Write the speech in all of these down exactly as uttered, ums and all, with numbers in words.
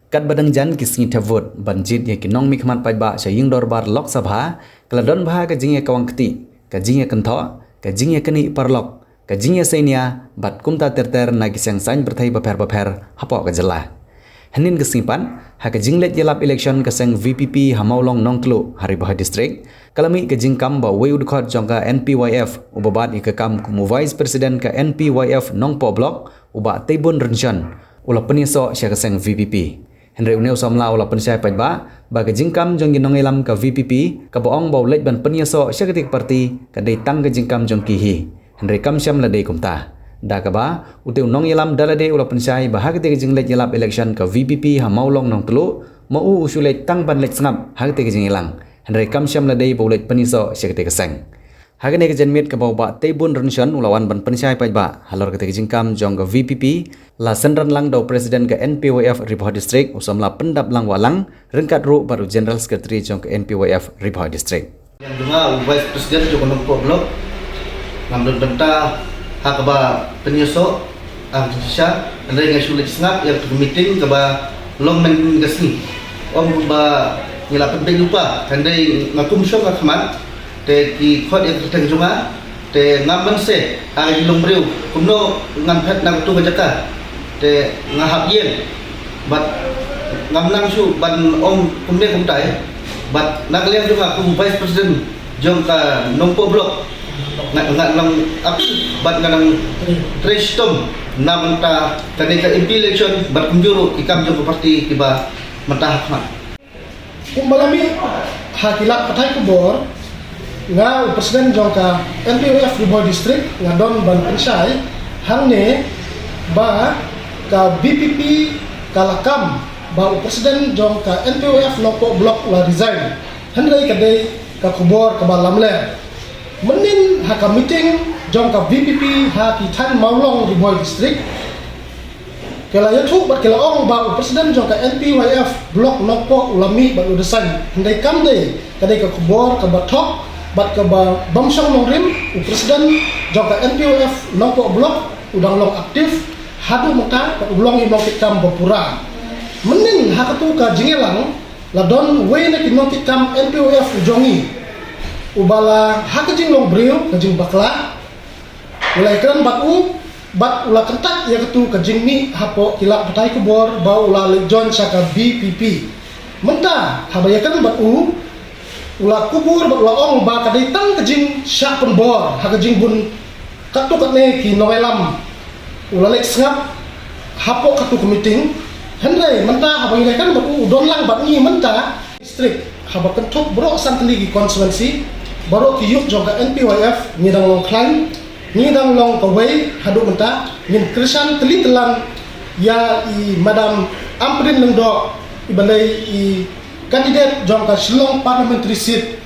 Katba dang jan ki sngi thep vote ban jied ïa ki nongmihkhmat paidbah sha ïing dorbar Lok Sabha, ka la don bha ka jingïakawang kti, ka jingïakynthoh, ka jingïaknieh paralok, ka jingïaseinia bad kumta ter ter na ki seng saiñ pyrthei bapher bapher hapoh ka jylla. Hynnin ka sngi pat, ha ka jingleit ïalap election ka seng VPP ha Mawlong Nongtluh ha Ri Bhoi District, ka la mih ka jingkam ba uwei u dkhot jong ka NPYF uba bat ïa ka kam kum u Vice President ka NPYF Nongpoh Block, u Bah Teibun Rynshon, u la pynïasoh sha ka seng VPP. Hynrei une u samla u la pynshai paidbah ba ka jingkam jong ki nongïalam ka VPP kaba ong ba u leit ban pynïasoh sha katei ka party ka dei tang ka jingkam jong ki hi. Hynrei kam shym la dei kumta. Da kaba, utei u nongïalam da lade u la pynshai ba ha katei ka jingleit ïalap election ka VPP ha Mawlong Nongtluh, ma u u shu leit tang ban leit sngap ha katei ka jingïalang. Hynrei kam shym la dei ba u leit pynïasoh sha katei ka seng. Ha kane ka janmiet kaba u Bah Teibun Rynshon u la wan ban pynshai paidbah halor katei ka jingkam jong ka VPP, la synran lang da u President ka NPYF Ri Bhoi District, u samla Pyndaplang Wahlang, ryngkat ruh bad u General Secretary jong ka NPYF Ri Bhoi District. Ïa nga u Vice President jong ka Nongpoh Block, ngam don bynta ha kaba pynïasoh, ah, shisha, hynrei nga shu leit sngap ïa ka meeting kaba long mynta ka sngi. Ong ba ngi la pynbeit lypa, hynrei nga kum shong nga khmat, te ki khot ïa ka kyrteng jong nga, te ngam banse ha ka jinglong briew, kumno ngan phet na katu ka jaka, te nga hap ïeng, bad ngam nang shuh ban ong kumne kumtai, bad na ka liang jong nga kum Vice President jong ka Nongpoh Block, nga, nga nang ap, bad nga nang trei shitom na mynta kane ka MP election, bad kumjuh ruh ki kam jong ka party kiba mynta ha khmat. Kumba la mih ha ki lad pathai khubor, nga u President jong ka NPYF Ri Bhoi District nga don ban pynshai hangne ba ka VPP ka la kam ba u President jong ka NPYF Nongpoh Block u la resign. Hynrei ka dei ka khubor kaba lamler. Mynnin ha ka meeting jong ka VPP ha ki thaiñ Mawlong Ri Bhoi District, ki la ïathuh bad ki la ong ba u President jong ka NPYF Block Nongpoh u la mih bad u resign. Hynrei kam dei, ka dei ka khubor kaba thok bad kaba bym shong nongrim. U President jong ka NPYF Nongpoh Block u dang long active haduh mynta bad u long ïa u nongkitkam ba pura. Mynnin ha katu ka jingïalang la don uwei na ki nongkitkam NPYF u jong ngi, uba la ha ka jinglong briew ka jingbakla, u la ïakren bad u, bad u la kyntait ïa katu ka jingmih hapoh ki lad pathai khubor ba u la leit join sha ka VPP. Mynta haba ïakren bad u, u la kubur bad u la ong ba ka dei tang ka jingshah pynbor ha ka jingbun katto katne ki nongïalam. U la leit sngap hapoh katu ka meeting. Hynrei mynta haba ngi ïakren bad u, u don lang bad ngi mynta. District, haba kynthup baroh san tylli ki constituency, baroh ki youth jong ka NPYF ngi dang long khlaiñ, ngi dang long kawei haduh mynta. Ngin kyrshan tylli tyllan ïa i Madam Ampareen Lyngdoh, iba dei i candidate jong ka Shillong Parliamentary Seat.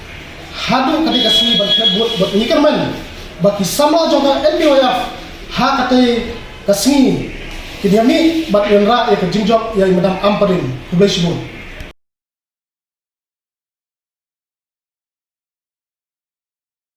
Haduh katei ka sngi ban thep vote, bad ngi kyrmen ba ki samla jong ka NPYF ha katei ka sngi kin ïa mih bad wanrah ïa ka jingjop ïa i Madam Ampareen. Khublei shibun.